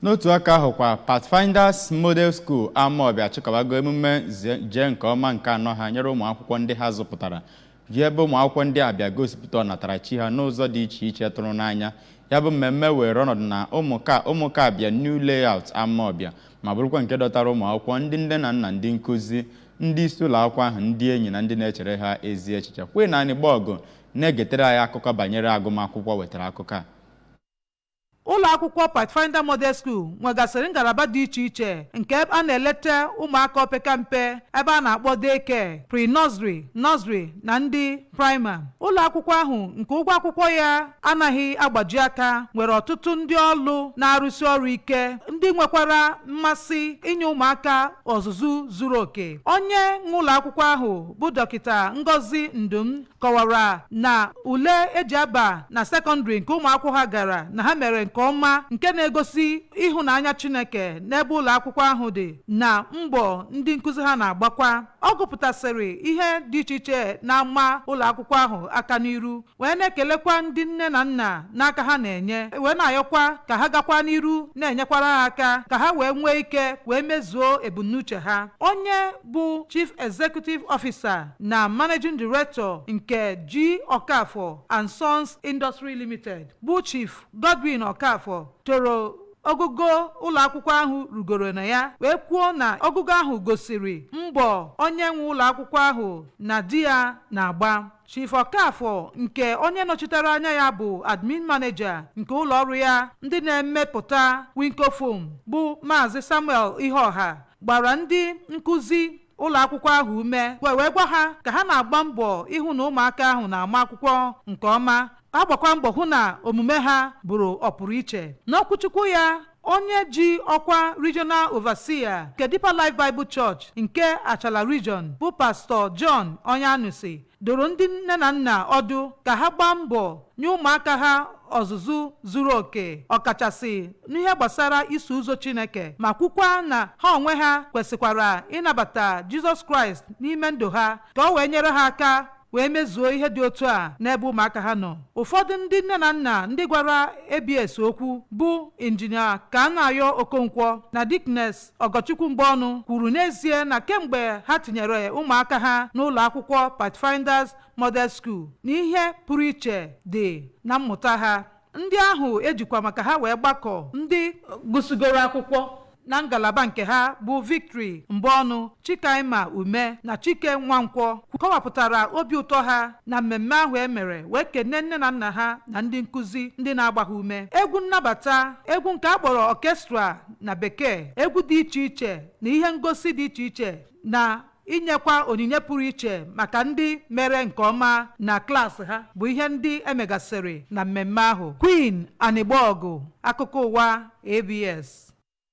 N'otu aka ahụ kwa, Pathfinders Model School Amawbịa achịkọbago emume jee nke ọma nke anọ ha nyere ụmụ akwụkwọ ndị ha zụpụtara, ji ebe ụmụ akwụkwọ ndị a bịa gosipụta ọnatarachi ha n'ụzọ dị iche iche tụrụ n'anya. Ya bụ mmemme were ọnọdụ na Ụmụkabịa New Layout, Amawbịa, ma bụrụkwa nke dọtara ụmụ akwụkwọ, ndị nne na nna, ndị nkụzi, ndị isi ụlọ akwụkwọ ahụ, ndị enyi na ndị na-echere ha ezi echiche. Queen Anigbogu na-egetere anyị akụkọ banyere agụmakwụkwọ wetara akụkọ a. Ụlọ akwụkwọ Pathfinder Model School nwegasịrị ngalaba dị iche iche nke a na-eleta ụmụaka opekampe, ebe a na-akpọ daycare, pre-nursery, nursery na ndị primary. Ụlọ akwụkwọ ahụ, nke ụgwọ akwụkwọ ya anaghị agbaji aka, nwere ọtụtụ ndị ọlụ na-arụsi ọrụ ike, ndị nwekwara mmasị inye ụmụaka ọzụzụ zuru oke. Onye nwe ụlọ akwụkwọ ahụ bụ Dọkịta Ngozi Ndum kọwara na ule eji aba na sekọndịrị nke ụmụ akwụkwọ ha gara na ha mere nke ọma, nke na-egosi ịhụnanya Chineke n'ebe ụlọ akwụkwọ ahụ dị na mbọ ndị nkụzi ha na-agbakwa. Ọ gụpụtasịrị ihe dị iche iche na-ama ụlọ akwụkwọ ahụ aka n'iru, wee na-ekelekwa ndị nne na nna n'aka ha na-enye, wee na-ayọkwa ka ha gakwa n'iru na-enyekwara ha aka ka ha wee nwee ike wee mezuo ebumnuche ha. Onye bụ Chief Executive Officer na Managing Director nke G Okafor and Sons Industry Limited, bụ Chief Godwin Okafor, toro ogugo ụlọ akwụkwọ ahụ rugoro na ya, wee kwuo na ogugo ahụ gosiri mbọ onye nwe ụlọ akwụkwọ ahụ na di ya na-agba. Chief Okafor, nke onye nọchitere anya ya bụ admin manager nke ụlọ ọrụ ya ndị na-emepụta Winco Foam, bụ Maazị Samuel Iheọha, gbara ndị nkụzi ụlọ akwụkwọ ahụ ume, wee gwa ha ka ha na-agba mbọ ịhụ na ụmụaka ahụ na-ama akwụkwọ nke ọma, ha gbakwa mbọ hụ na omume ha bụrụ ọpụrụ iche. N'okwuchukwu ya, onye ji ọkwa Regional Overseer nke Deeper Life Bible Church nke Achala Region, bụ Pastọ John Onyanusi, dụrụ ndị nne na nna ọdụ ka ha gbaa mbọ nye ụmụaka ha ọzụzụ zuru oke, ọkachasị n'ihe gbasara iso ụzọ Chineke, ma kwukwa na ha onwe ha kwesịkwara ịnabata Jizọs Kraịst n'ime ndụ ha ka o wee nyere ha aka wee mezuo ihe dị otu a n'ebe ụmụaka ha nọ. Ụfọdụ ndị nne na nna ndị gwara ABS okwu, bụ Injinia Kanayo Okonkwo na Deaconess Ọgọchukwu Mgbeọnụ, kwuru n'ezie na kemgbe ha tinyere ụmụaka ha n'ụlọ akwụkwọ Pathfinders Model School, na ihe pụrụ iche dị na mmụta ha. Ndị ahụ ejikwa maka ha wee gbakọ, ndị gụsịgoro akwụkwọ na ngalaba nke ha, bụ Victory Mbọnụ, Chikaima Ume na Chike Nwankwọ, kọwapụtara obi ụtọ ha na mmemme ahụ e mere, wee kene nne na nna ha na ndị nkụzi ndị na-agba ha ume. Egwu nnabata, egwu nke a kpọrọ orchestra na bekee, egwu dị iche iche na ihe ngosi dị iche iche, na inyekwa onyinye pụrụ iche maka ndị mere nke ọma na klaasị ha, bụ ihe ndị emegasịrị na mmemme ahụ. Queen Anigbogu, akụkọ ụwa ABS.